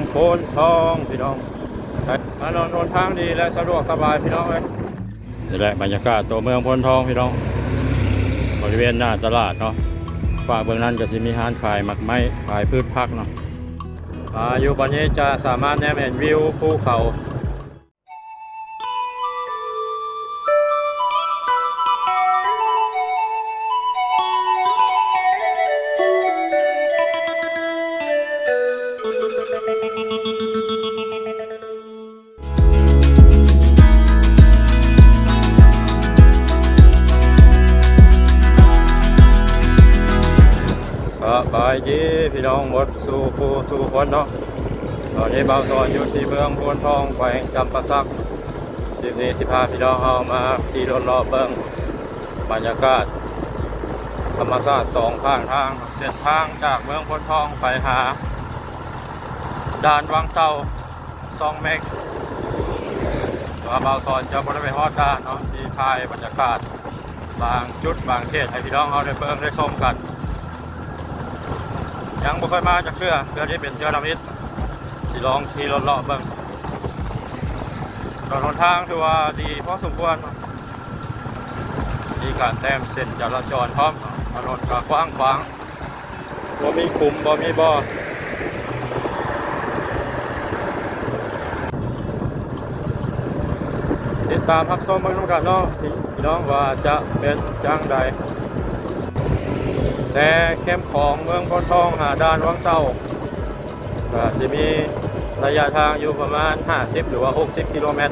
ໂພນທອງພີ່ນ້ອງ ຖະໜົນຫົນທາງດີ ແລະ ສະດວກສະບາຍພີ່ນ້ອງເອີຍ. ນີ້ແຫຼະບັນຍາກາດຕົວເມືອງໂພນທອງພີ່ນ້ອງ ບໍລິເວນໜ້າຕະຫຼາດເນາະ. ຟາກເບື້ອງນັ້ນກໍຊິມີຮ້ານຂາຍໝາກໄມ້ ຂາຍພືດຜັກເນາະ. ອາ ຢູ່ບ່ອນນີ້ຈະສາມາດແນມເຫັນວິວພູເຂົາ. ສະບາຍດີພີ່ນ້ອງໝົດສູ່ຜູ້ສູ່ຄົນເນາະ. ຕອນນີ້ບ່າວສອນຢູ່ທີ່ເມືອງໂພນທອງ ແຂວງຈຳປາສັກ. ຄລິບນີ້ຊິພາພີ່ນ້ອງເຮົາມາຂີ່ລົດເລາະເບິ່ງບັນຍາກາດທຳມະຊາດສອງຂ້າງທາງ ເສັ້ນທາງຈາກເມືອງໂພນທອງໄປຫາດ່ານວັງເຕົ່າ ຊ່ອງເມັກ. ແຕ່ວ່າບ່າວສອນຈະບໍ່ໄດ້ໄປຮອດດ່ານເນາະ ຊິຖ່າຍບັນຍາກາດບາງຈຸດບາງເຂດໃຫ້ພີ່ນ້ອງເຮົາໄດ້ເບິ່ງໄດ້ຊົມກັນ. ຍັງບໍ່ເຄີຍມາຈັກເທື່ອ ເທື່ອນີ້ເປັນເທື່ອທຳອິດ ຊິລອງຂີ່ລົດເລາະເບິ່ງ. ຖະໜົນຫົນທາງຖືວ່າດີພໍສົມຄວນ ມີການແຕ້ມເສັ້ນຈະລາຈອນພ້ອມ. ຖະໜົນກໍກວ້າງຂວາງ ບໍ່ມີຂຸມ ບໍ່ມີບໍ່. ຕິດຕາມຮັບຊົມເບິ່ງນຳກັນເນາະ ພີ່ນ້ອງວ່າຈະເປັນຈັ່ງໃດ. ແຕ່ແຄມຂອງເມືອງໂພນທອງຫາດ່ານວັງເຕົ່າ ກໍຊິມີໄລຍະທາງຢູ່ປະມານຫ້າສິບ ຫຼືວ່າຫົກສິບກິໂລແມັດ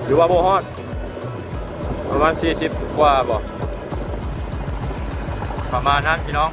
ຫຼືວ່າບໍ່ຮອດ ປະມານສີ່ສິບກວ່າບໍ ປະມານນັ້ນພີ່ນ້ອງ.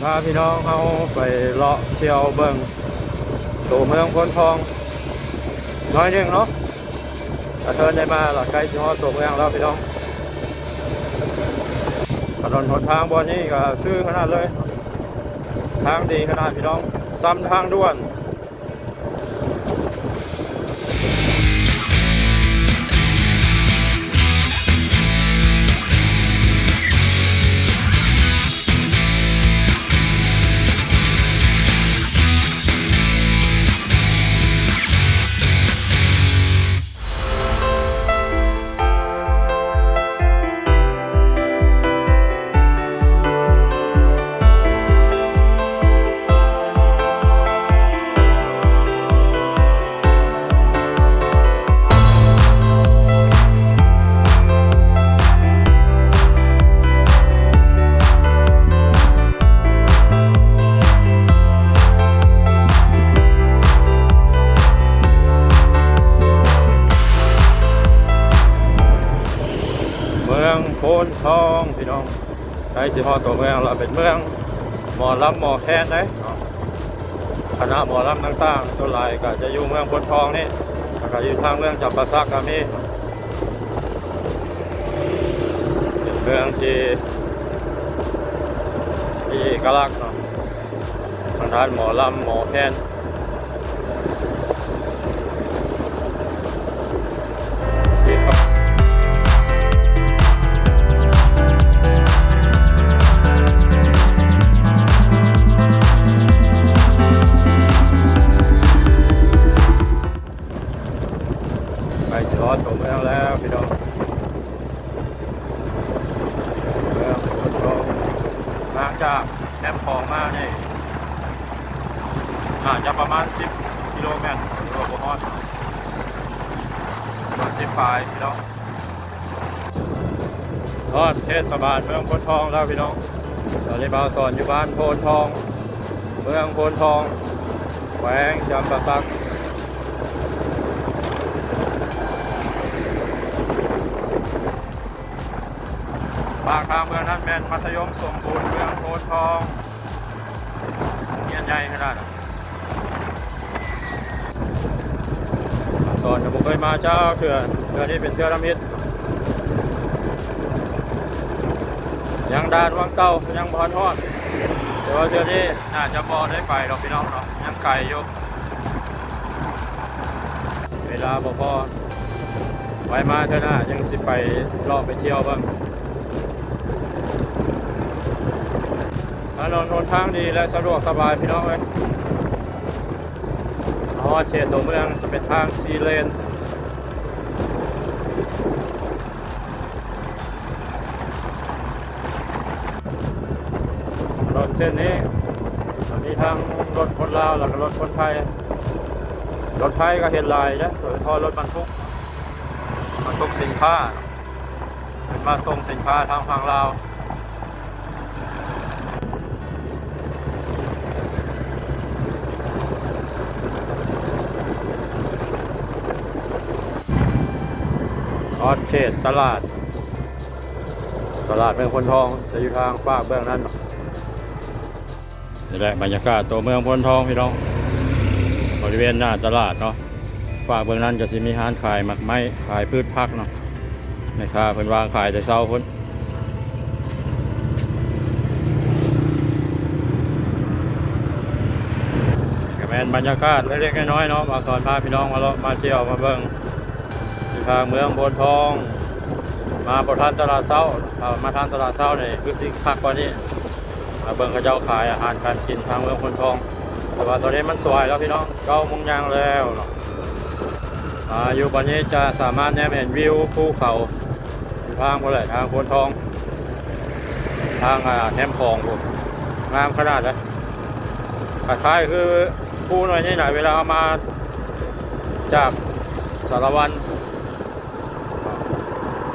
ພາພີ່ນ້ອງເຮົາໄປເລາະທ່ຽວເບິ່ງໂຕເມືອງໂພນທອງໜ້ອຍໜຶ່ງເນາະ. ກະເທີນໄດ້ມາລະ ໃກ້ຊິຮອດຕົວເມືອງແລ້ວພີ່ນ້ອງ. ຖະໜົນຫົນທາງບ່ອນນີ້ກະຊື່ຂະໜາດເລີຍ ທາງດີຂະໜາດພີ່ນ້ອງ ຊ່ຳທາງດ່ວນ. ຊິຮອດຕົວເມືອງລະ ເປັນເມືອງໝໍລຳໝໍແຄນເດ້ເນາະ. ຄະນະໝໍລຳຕ່າງໆ ສ່ວນຫຼາຍກະຈະຢູ່ເມືອງໂພນທອງນີ້ ແລ້ວກະຢູ່ທາງເມືອງຈຳປາສັກກະມີ. ເປັນເມືອງທີ່ມີເອກະລັກເນາະ ທາງດ້ານໝໍລຳໝໍແຄນ. ໃກ້ຊິຮອດຕົວເມືອງແລ້ວພີ່ນ້ອງ. ເມືອງໂພນທອງ ຫ່າງຈາກແຄມຂອງມານີ້ ໜ້າຈະປະມານສິບກິໂລແມັດ ຫຼືວ່າບໍ່ຮອດ ປະມານສິບປາຍພີ່ນ້ອງ. ຮອດເທດສະບານເມືອງໂພນທອງແລ້ວພີ່ນ້ອງ. ຕອນນີ້ບ່າວສອນຢູ່ບ້ານໂພນທອງ ເມືອງໂພນທອງ ແຂວງຈຳປາສັກ. ປາກທາງເມືອງນັ້ນແມ່ນມັດທະຍົມສົມບູນເມືອງໂພນທອງ ໂຮງຮຽນໃຫຍ່ຂະໜາດ. ຕອນນັ້ນບໍ່ເຄີຍມາຈັກເທື່ອ ເທື່ອນີ້ເປັນເທື່ອທຳອິດ. ຍັງດ່ານວັງເຕົ່າ ຍັງບໍ່ທັນຮອດ ແຕ່ວ່າເທື່ອນີ້ໜ້າຈະບໍ່ໄດ້ໄປດອກພີ່ນ້ອງເນາະ ຍັງໄກຢູ່. ເວລາບໍ່ພໍ ໄວ້ມາເທື່ອໜ້າຍັງຊິໄປເລາະໄປທ່ຽວເບິ່ງ. ຖະໜົນຫົນທາງດີ ແລະ ສະດວກສະບາຍພີ່ນ້ອງເອີຍ. ຮອດເຂດຕົວເມືອງຈະເປັນທາງສີ່ເລນ. ຖະໜົນເສັ້ນນີ້ມີທັງລົດຄົນລາວ ແລ້ວກໍລົດຄົນໄທ. ລົດໄທກໍເຫັນຫຼາຍເດ້ ໂດຍສະເພາະລົດບັນທຸກ ບັນທຸກສິນຄ້າ ເພິ່ນມາສົ່ງສິນຄ້າທາງຝັ່ງລາວ. ຮອດເຂດຕະຫຼາດ ຕະຫຼາດເມືອງໂພນທອງ ຈະຢູ່ທາງຟາກເບື້ອງນັ້ນເນາະ. ນີ້ແຫຼະບັນຍາກາດຕົວເມືອງໂພນທອງພີ່ນ້ອງ ບໍລິເວນໜ້າຕະຫຼາດເນາະ. ຟາກເບື້ອງນັ້ນກໍຊິມີຮ້ານຂາຍໝາກໄມ້ ຂາຍພືດຜັກເນາະ ແມ່ຄ້າເພິ່ນວາງຂາຍແຕ່ເຊົ້າພຸ້ນ. ກໍແມ່ນບັນຍາກາດເລັກໆນ້ອຍໆເນາະ ມາສອນພາພີ່ນ້ອງມາເລາະມາທ່ຽວມາເບິ່ງ ຢູ່ທາງເມືອງໂພນທອງ. ມາບໍ່ທັນຕະຫຼາດເຊົ້າ ຖ້າມາທັນຕະຫຼາດເຊົ້ານີ້ຄືຊິຄັກກວ່ານີ້. ມາເບິ່ງເຂົາເຈົ້າຂາຍອາຫານການກິນທາງເມືອງໂພນທອງ ແຕ່ວ່າຕອນນີ້ມັນສວາຍແລ້ວພີ່ນ້ອງ ເກົ້າໂມງຍ່າງແລ້ວເນາະ. ອາ ຢູ່ບ່ອນນີ້ຈະສາມາດແນມເຫັນວິວພູເຂົາ ຢູ່ທາງພຸ້ນແຫຼະ ທາງໂພນທອງ ທາງ ອາ ແຄມຂອງພຸ້ນ ງາມຂະໜາດເລີຍ. ຄ້າຍໆຄືພູໜ້ອຍນີ້ນະ ເວລາເຮົາມາຈາກສາລະວັນ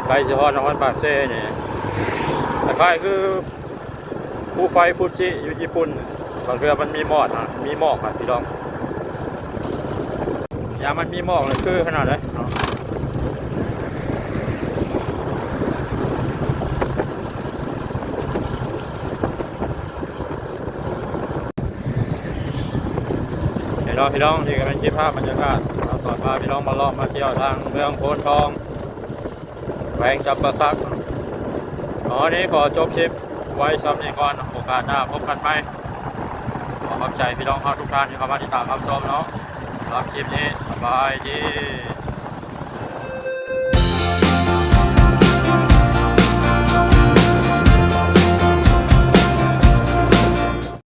ໃກ້ຊິຮອດນະຄອນປາກເຊນີ້ ຄ້າຍໆຄື ພູໄຟຟູຈິຢູ່ຍີ່ປຸ່ນ ບາງເທື່ອມັນມີໝອກນະ ມີໝອກນະພີ່ນ້ອງ. ຍາມມັນມີໝອກນີ້ຄືຂະໜາດໃດເນາະ. ເຫັນບໍ່ພີ່ນ້ອງ ນີ້ກໍເປັນເກັບພາບບັນຍາກາດ ເຮົາສອນພາພີ່ນ້ອງມາເລາະມາທ່ຽວທາງເມືອງໂພນທອງ ແຂວງຈຳປາສັກ. ອໍ ນີ້ຂໍຈົບຄລິບໄວ້ຊ່ຳນີ້ກ່ອນ ໂອກາດໜ້າພົບກັນໃໝ່. ຂໍຂອບໃຈພີ່ນ້ອງເຮົາທຸກທ່ານທີ່ເຂົ້າມາຕິດຕາມຮັບຊົມເນາະ. ສຳລັບຄລິບນີ້ ສະບາຍດີ.